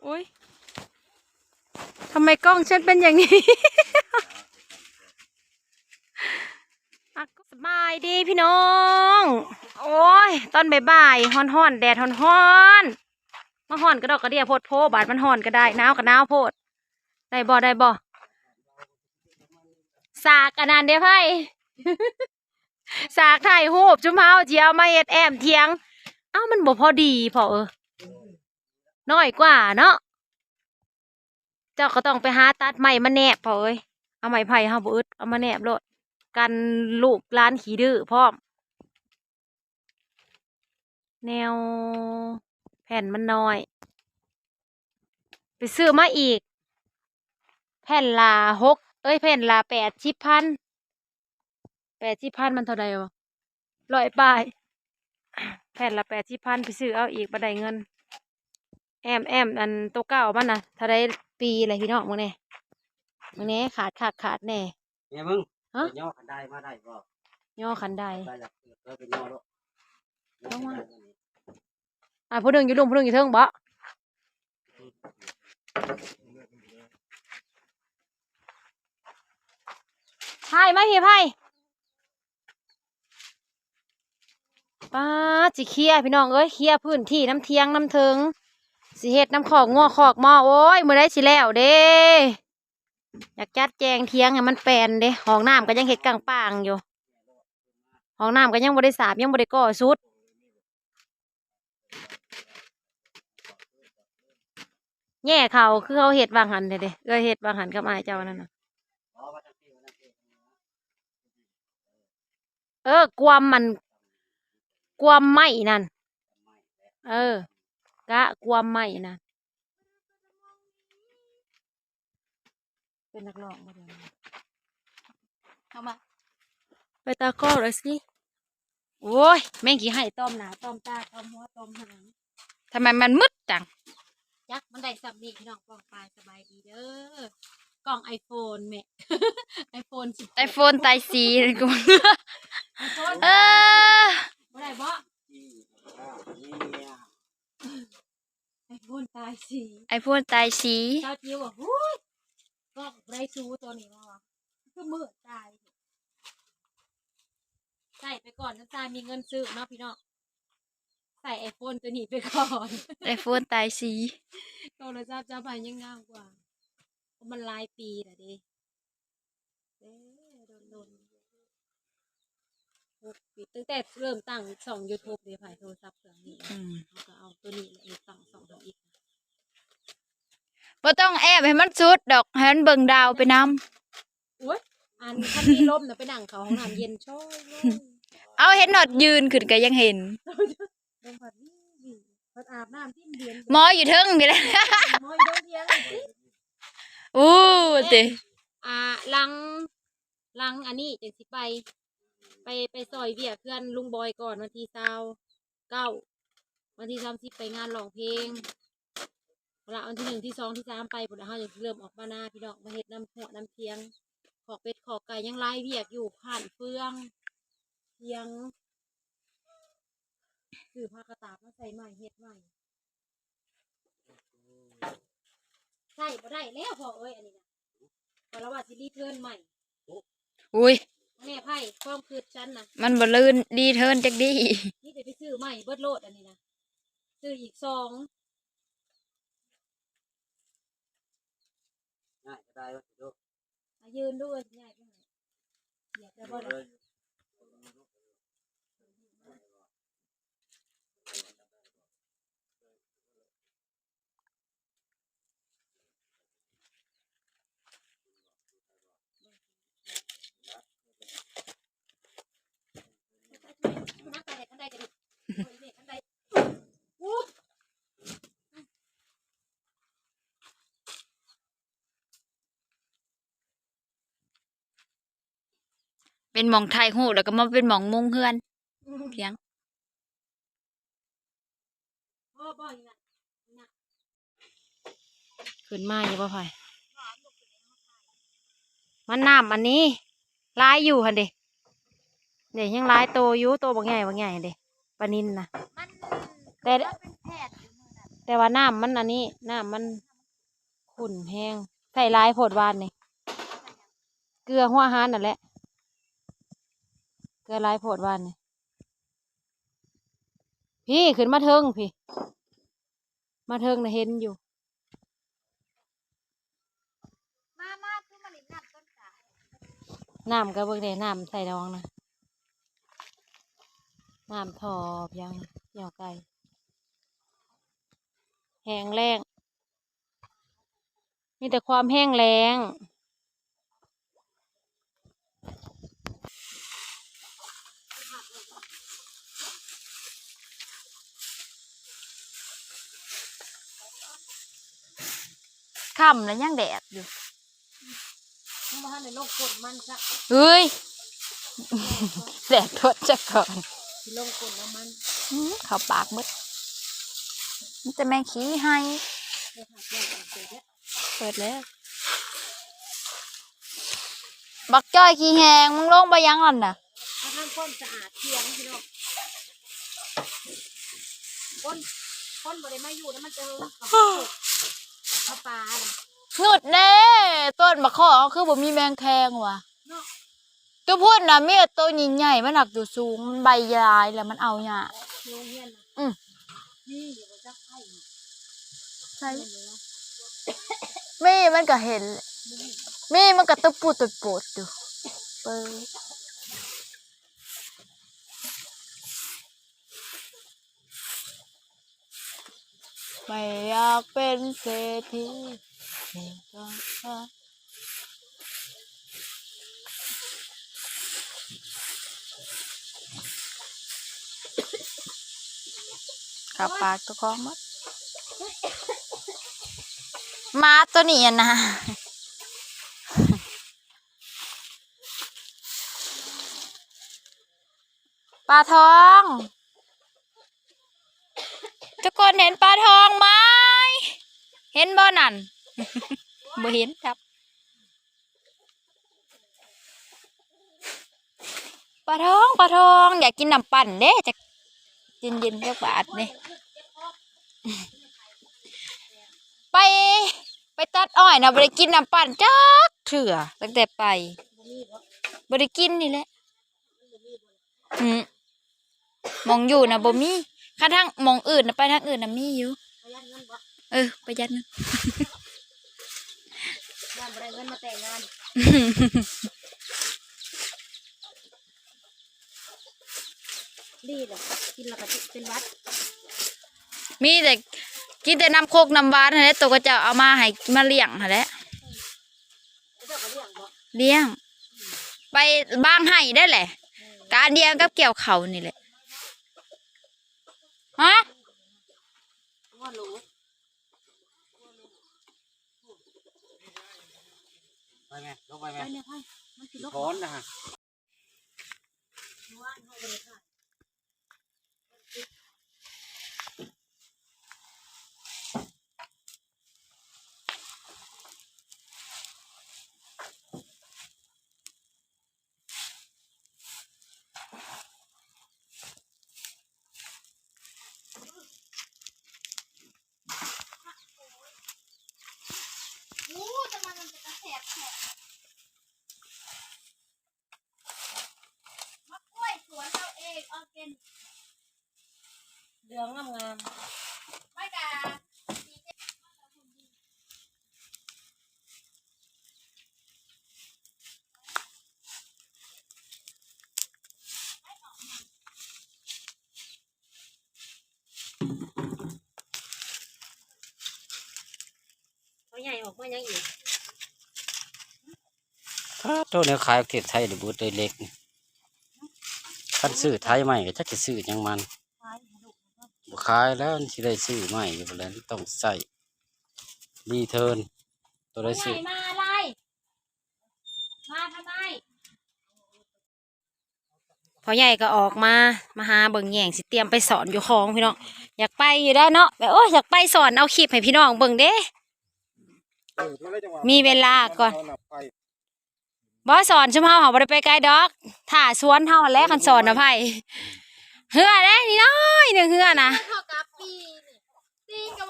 โอ๊ย ทำไมกล้องฉันเป็นอย่างนี้ อ่ะ สบายดีพี่น้อง โอ๊ย ตอนบ่ายๆ ฮ้อนๆ แดดฮ้อนๆ มาฮ้อนกะดอกกะเดี้ยโพดโพ บาดมันฮ้อนกะได้ หนาวกะหนาวโพด ได้บ่ ได้บ่ สากอันนั้นเด้ไผ สากถ่ายรูป จุมเฮาสิเอามาเฮ็ดแอ้มเถียง เอ้า มันบ่พอดีพ่อเอ้ย น้อยกว่าเนาะ เจ้าก็ต้องไปหาตัดไม้มาแนบพ่อเอ้ย เอาไม้ไผ่เฮาบ่อึด เอามาแนบโลด กันลูกหลานขี้ดื้อพร้อม แนวแผ่นมันน้อย ไปซื้อมาอีก แผ่นละหก เอ้ย แผ่นละแปดสิบพัน แปดสิบพันมันเท่าใดวะ ร้อยปลาย แผ่นละแปดสิบพัน ไปซื้อเอาอีก บ่ได้เงิน แอ้ม แอ้ม อันโตเก่ามันน่ะ เท่าใดปีเลยพี่น้อง เบิ่งแหน่ เบิ่งแหน่ ขาดคักขาดแหน่ เมียมึง ฮะ ไปย่อคันไดมาได้บ่ ย่อคันได ไปละ เออ ไปย่อโลด ย่อคันไดมานี่ อ่ะ ผู้หนึ่งอยู่ลุ่ม ผู้หนึ่งอยู่เทิงบ่ ไผมาพี้ ไผ ป๊าด สิเคลียร์พี่น้องเอ้ย เคลียร์พื้นที่นำเถียงนำเถิง สิเฮ็ดนำคอกงัวคอกหม้อ โอ๊ย มื้อใดสิแล้วเด้ อยากจัดแจงเถียงให้มันแปลนเด้ ห้องน้ำก็ยังเฮ็ดก้างป่างอยู่ ห้องน้ำก็ยังบ่ได้สาบ ยังบ่ได้ก่อสุด แย่เขาคือเขาเฮ็ดวางหั่นเด้ เอื้อยเฮ็ดวางหั่นกับอ้ายเจ้านั่นน่ะ เออ กวมมัน กวมไม้นั่น เออ กะกวมไม้นั่น เป็นนักร้องบ่เดี๋ยวนี้ เข้ามา ไปตากล้องเลยสิ โอ๊ย แม่งขี้ไห้ตอมหน้าตอมตา ตอมหัวตอมหาง ทำไมมันมืดจัง จักมันได้ส่ำนี้พี่น้อง ป้องปาย สบายดีเด้อ กล้องไอโฟนแม่ ไอโฟนสิบ ไอโฟนตายสี ไอโฟน เออ บ่ได้บ่ ไอโฟนตายสี ไอโฟนตายสี สาวจิ๋วว่า "หูย กล้องบ่ได้ซูตัวนี้ว่ะ คือมืดตาย" ใส่ไปก่อน จนตายมีเงินซื้อเนาะพี่น้อง ใส่ไอโฟนตัวนี้ไปก่อน ไอโฟนตายสี โทรศัพท์เจ้าใหม่ยังงามกว่า เพราะมันหลายปีแล้วเด้ เอ้ย โดนๆ หกปี ตั้งแต่เริ่มตั้งช่องยูทูบเด้ ไผโทรศัพท์เครื่องนี้ อืม เขาก็เอาตัวนี้แหละมาตั้งช่องทำอีก บ่ต้องแอบให้มันสุดดอก ให้มันเบิ่งดาวไปนำ โอ๊ย อันคันมีลมน่ะ ไปนั่งเข้าห้องน้ำเย็นช่อยเลย เอา เห็นฮอดยืนขึ้นก็ยังเห็น ลมพัดวิววิว พัดอาบน้ำที่เย็น หมออยู่เทิงนี่แหละ หมออยู่เทิงเตียงนี่สิ อู้ติ อ่า หลัง หลังอันนี้จั่งสิไป ไป ไปซอยเวียกเฮือนลุงบอยก่อน วันที่ซาวเก้า วันที่สามสิบไปงานร้องเพลง เอาละ วันที่หนึ่ง ที่สอง ที่สาม ไปพุ้นละ เฮาจั่งสิเริ่มออกมานาพี่น้อง มาเฮ็ดนำหั้วนำเถียง คอกเป็ดคอกไก่ยังหลายเวียกอยู่ ค้านเฟือง เถียง ซื้อผ้ากระตากมาใส่ใหม่ เฮ็ดใหม่ ใส่บ่ได้แล้วพ่อเอ้ย อันนี้นะ ข้อยละว่าสิรีเทิร์นใหม่ อุ้ย แม่ไพ่ ความคิดฉันนะ มันบ่ลื่น รีเทิร์นจักดี นี่จะไปซื้อใหม่เบิดโลดอันนี้นะ ซื้ออีกสอง ง่ายก็ได้ว่าสิโด อ่ะ ยืนด้วย ง่ายไปหน่อย เหยียบได้บ่ล่ะ เป็นหม่องถ่ายรูป แล้วก็มาเป็นหม่องมุงเฮือน เถียง ขึ้นมาอยู่บ่ไผ มันน้ำอันนี้หลายอยู่หั่นเด้ เด้ ยังหลายโตอยู่ โตบักใหญ่บักใหญ่เด้ ปลานิลน่ะ มัน แต่ เป็นแพทย์อยู่มื้อนั้น ແຕ່ວ່ານ້ຳມັນອັນນີ້ ນ້ຳມັນຂຸ້ນແຮງ ໃສ່ຫຼາຍໂພດວານນີ້ ເກືອຫົວອາຫານນັ້ນແຫຼະ ເກືອຫຼາຍໂພດວານນີ້. ພີ້ ຂຶ້ນມາເທິງພີ້ ມາເທິງນະເຫັນຢູ່. ມາ ມາ ຄືມາຫຼິ້ນນ້ຳຕົ້ນກາ ນ້ຳກໍເບິ່ງແດ່ ນ້ຳໃສ່ດອງນະ ນ້ຳທໍ່ຫຍັງ ຫຍັງໄກ ແຫ້ງແລ້ງ ມີແຕ່ຄວາມແຫ້ງແລ້ງ. ຄ່ຳແລ້ວຍັງແດດຢູ່ ຍັງບໍ່ທັນໄດ້ລົງກົ້ນມັນຊະ ເຮີ້ຍ ແດດທົດຊະກ່ອນ ຊິລົງກົ້ນນ້ຳມັນ ອື ເຂົ້າປາກໝົດ ມີແຕ່ແມງຂີ້ໄຮ່ ເອີ ຫາກແດດອອກເດີ. ເປີດແລ້ວ ບັກຈ້ອຍຂີ້ແຫງ ມຶງລົງໄປຫຍັງຫັ້ນນະ ມາທຳຄວາມສະອາດຖຽງພີ່ນ້ອງ ຄົນ ຄົນບໍ່ໄດ້ມາຢູ່ນຳມັນແຕ່ເຫິງ ເອົາປານະ ງຶດແດ່ ຕົ້ນບັກຄໍ່ເຮົາຄືບໍ່ມີແມງແຄງວະ ເນາະ ໂຕພຸ້ນນະ ມີແຕ່ໂຕໃຫຍ່ໆ ມັນຫາກຢູ່ສູງ ມັນໃບຫຼາຍແລ້ວມັນເອົາຍາກ ຢູ່ໂຮງຮຽນນະ ອື ມີຢູ່ບໍ່ຈັກໄຜ ໃສ ມີມັນກໍເຫັນ ມີມັນກໍຕະປູດຕະໂປດຢູ່ ເປີດ ໄມ່ຢາກເປັນເສດຖີ ເຂົ້າປາກເຈົ້າຂອງໝົດ ໝາຕົວນີ້ຫັ້ນນະ. ປາທອງ ທຸກຄົນເຫັນປາທອງໄໝ? ເຫັນບໍ່ນັ້ນ? ບໍ່ເຫັນຄັບ ປາທອງ ປາທອງ ຢາກກິນນ້ຳປັ່ນເດ້ ຈັກເຢັນໆ ຈັກບາດນີ້ ໄປ ໄປຕັດອ້ອຍນະ ບໍ່ໄດ້ກິນນ້ຳປັ່ນຈັກເທື່ອ ຕັ້ງແຕ່ໄປ ບໍ່ໄດ້ກິນນີ້ແຫຼະ. ອືມ ໝ່ອງຢູ່ນະບໍ່ມີ ຄັນທາງໝ່ອງອື່ນນະ ໄປທາງອື່ນນະມີຢູ່ ປະຢັດເງິນບໍ່? ເອີ ປະຢັດເງິນ ຢ້ານບໍ່ໄດ້ເງິນມາແຕ່ງງານ ດີແຫຼະ ກິນແລ້ວກໍເປັນຫວັດ ມີແຕ່ ກິນແຕ່ນ້ຳຄົກນ້ຳຫວານຫັ້ນແຫຼະ ໂຕເຂົາເຈົ້າເອົາມາໃຫ້ ມາລ້ຽງຫັ້ນແຫຼະ. ລ້ຽງ ໄປບາງໄຮ່ໄດ້ແຫຼະ ການດຽວກັບກ່ຽວເຂົ້ານີ້ແຫຼະ ຮະ ໄປແມ່ ລົງໄປແມ່ ໄປແມ່ ໄປ ມັນຊິລົງ ຖອນນະ ມາກ້ວຍສວນເຮົາເອງ ອອກເກນ ເຫຼືອງງາມໆ ມັນກະ ພໍ່ໃຫຍ່ອອກມາຫຍັງອີກ? ປາດໂທ້ ແນວຂາຍປະເທດໄທນີ້ເບິດເລີຍເຫຼັກນີ້ ຄັນຊື້ໄທໃໝ່ກໍຈັກຊິຊື້ຫຍັງມັນ ບໍ່ຂາຍແລ້ວ ມັນຊິໄດ້ຊື້ໃໝ່ຢູ່ພຸ້ນແຫຼະ ຕ້ອງໃຊ້ຣີເທີນ ໂຕໃດຊື້ ພໍ່ໃຫຍ່ມາອະໄລ? ມາທຳໄມ? ພໍ່ໃຫຍ່ກໍອອກມາ ມາຫາເບິ່ງແຍງ ຊິຕຽມໄປສອນຢູ່ຂອງພີ່ນ້ອງ ຢາກໄປຢູ່ແລ້ວເນາະ ແບບ ໂອ້ຍ ຢາກໄປສອນເອົາຄລິບໃຫ້ພີ່ນ້ອງເບິ່ງເດ້ ເອີ ມີເວລາກ່ອນ ບໍ່ ສອນຊຸມເຮົາຫາບໍ່ໄດ້ໄປໄກດອກ ຖ້າສວນເຮົາຫັ້ນແຫຼະ ຄັນສອນນະໄຜ ເຮືອເດ້ ນີ້ນ້ອຍໜຶ່ງເຮືອນະ.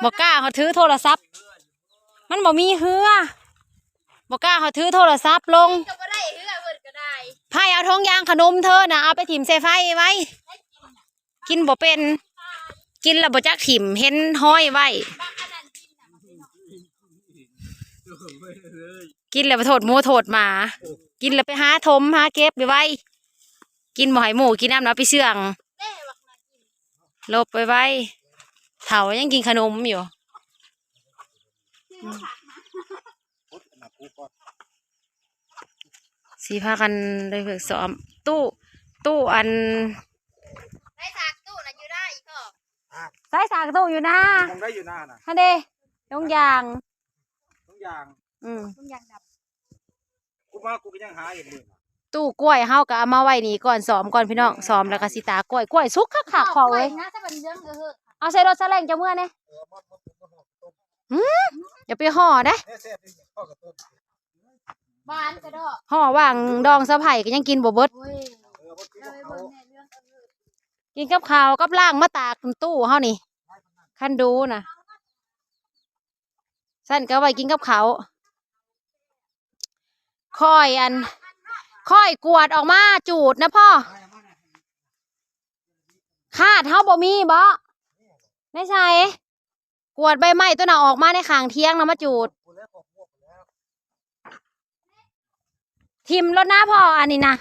ບໍ່ກ້າເຮົາຖືໂທລະສັບ ມັນບໍ່ມີເຮືອ ບໍ່ກ້າເຮົາຖືໂທລະສັບລົງ ກໍບໍ່ໄດ້ເຮືອເພິ່ນກໍໄດ້ ໃຜເອົາຖົງຢາງຂະໜົມເທີນະ ເອົາໄປຖິ້ມໃສ່ໄຟໄວ້ ກິນບໍ່ເປັນ ກິນແລ້ວບໍ່ຈັກຖິ້ມ ເຫັນຫ້ອຍໄວ້ ກິນແລ້ວໄປໂທດໝູໂທດໝາ ກິນແລ້ວໄປຫາຖົມຫາເກັບໄວໆ ກິນບໍ່ໃຫ້ໝູກິນນຳ ເອົາໄປເຊື່ອງ ຫຼົບໄວໆ ເຖົ້າຍັງກິນຂະໜົມຢູ່. ຊິພາກັນໄດ້ຝຶກຊ້ອມ ຕູ້ ຕູ້ອັນ ໄດ້ສາກຕູ້ນະຢູ່ນາອີ່ພໍ່ ໃຊ້ສາກຕູ້ຢູ່ນາ ມອງໄດ້ຢູ່ນານະ ຫັ້ນເດ້ ທຸງຢາງ ທຸງຢາງ ອືມ ທຸງຢາງດຳ ກູມາກູກໍຍັງຫາເຫັນມື້ນະ ຕູ້ກ້ວຍເຮົາກໍເອົາມາໄວ້ນີ້ກ່ອນ ຊ້ອມກ່ອນພີ່ນ້ອງ ຊ້ອມແລ້ວກໍຊິຕາກກ້ວຍ ກ້ວຍສຸກຄັກໆ ພໍ່ເອີຍ ເອົາໃສ່ລົດສະແລງເຈົ້າເມືອແດ່ ຫື ຢ່າໄປຫໍ່ເດ້ ຫໍ່ຫວ່າງດອງສະໃພ້ກໍຍັງກິນບໍ່ເບິດ ກິນກັບເຂົ້າກັບລ້າງມາຕາກຕູ້ເຮົານີ້ ຄັນດູນະ ຊັ້ນກໍເອົາໄວ້ກິນກັບເຂົ້າ ຂ້ອຍອັນ ຂ້ອຍກວດອອກມາຈູດນະພໍ່ ຄາດເຮົາບໍ່ມີບໍ ໃນໃສ ກວດໃບໄມ້ຕົວນັ້ນອອກມາໃນຂ້າງຖຽງນະ ມາຈູດ ຖິ້ມໂລດນາພໍ່ ອັນນີ້ນະ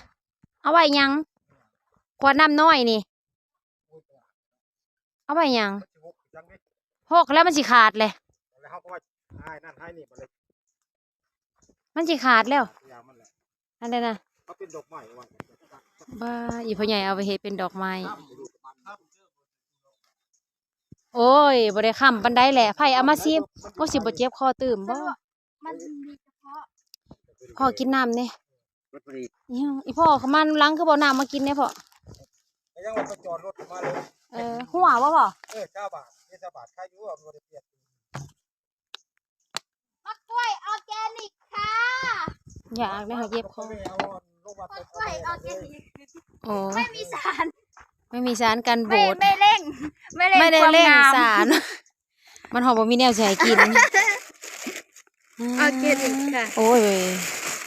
ເອົາໄວ້ຫຍັງ ຂວດນ້ຳນ້ອຍນີ້ ເອົາໄວ້ຫຍັງ ຫົກແລ້ວມັນຊິຂາດເລີຍ ມັນຊິຂາດແລ້ວ ອັນນັ້ນນະ ເອົາເປັນດອກໄມ້ວ່າ ບ້າ ອີ່ພໍ່ໃຫຍ່ເອົາໄປເຮັດເປັນດອກໄມ້ ໂອ້ຍ ບໍ່ໄດ້ຄ້ຳປານໃດແຫຼະ ໃຜເອົາມາຊີມ ໂອ້ ຊິບໍ່ເຈັບຄໍຕື່ມບໍ ມັນມີສະເພາະ ພໍ່ກິນນ້ຳແດ່ ອີ່ ອີ່ພໍ່ເຂົ້າມານຳຫຼັງ ຄືບໍ່ເອົານ້ຳມາກິນແດ່ພໍ່ ກໍຍັງວ່າໄປຈອດລົດມາເລີຍ ເອີ ຮົ່ວບໍ່ພໍ່ ເອີ ຊາວບາດ ເຮັດຊາວບາດຂາຍຢູ່ ບໍ່ໄດ້ປຽກ ໝາກກ້ວຍອໍແກນິກຄ່ະ ຢາກໄດ້ ເຮົາເຈັບຄໍ ໝາກກ້ວຍອໍແກນິກ ໂອ້ ໄມ່ມີສານ ໄມ່ມີສານກັນບູດ ໄມ່ ໄມ່ເລັ່ງ ໄມ່ເລັ່ງ ໄມ່ໄດ້ເລັ່ງຄວາມງາມ ສານ ມັນເຮົາບໍ່ມີແນວຊິໃຫ້ກິນ ອໍແກນິກຄ່ະ ໂອ້ຍ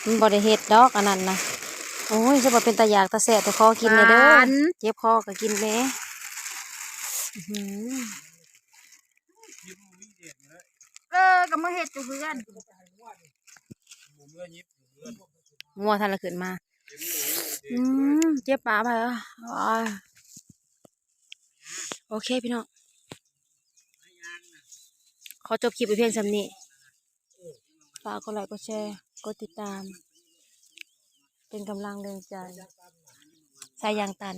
ມັນບໍ່ໄດ້ເຮັດດອກອັນນັ້ນນະ ໂອ້ຍ ຄືວ່າເປັນຕາຢາກຕາແຊບແທ້ ຂໍກິນແດ່ເດີ ຫວານ ເຈັບຄໍກໍກິນແດ່ ອື ເອີ ກໍມາເຮັດຢູ່ເຮືອນ ງົວທັນລະຂຶ້ນມາ ອື ເຈັບປາກໄປ ໂອເຄພີ່ນ້ອງ ຂໍຈົບຄລິບໄວ້ພຽງສ່ຳນີ້ ຝາກກົດໄລກົດແຊ ກົດຕິດຕາມ ເປັນກຳລັງແຮງໃຈ ສາຍຢາງຕັນ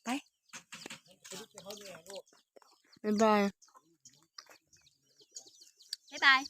ໄປ ບາຍບາຍ ບາຍບາຍ.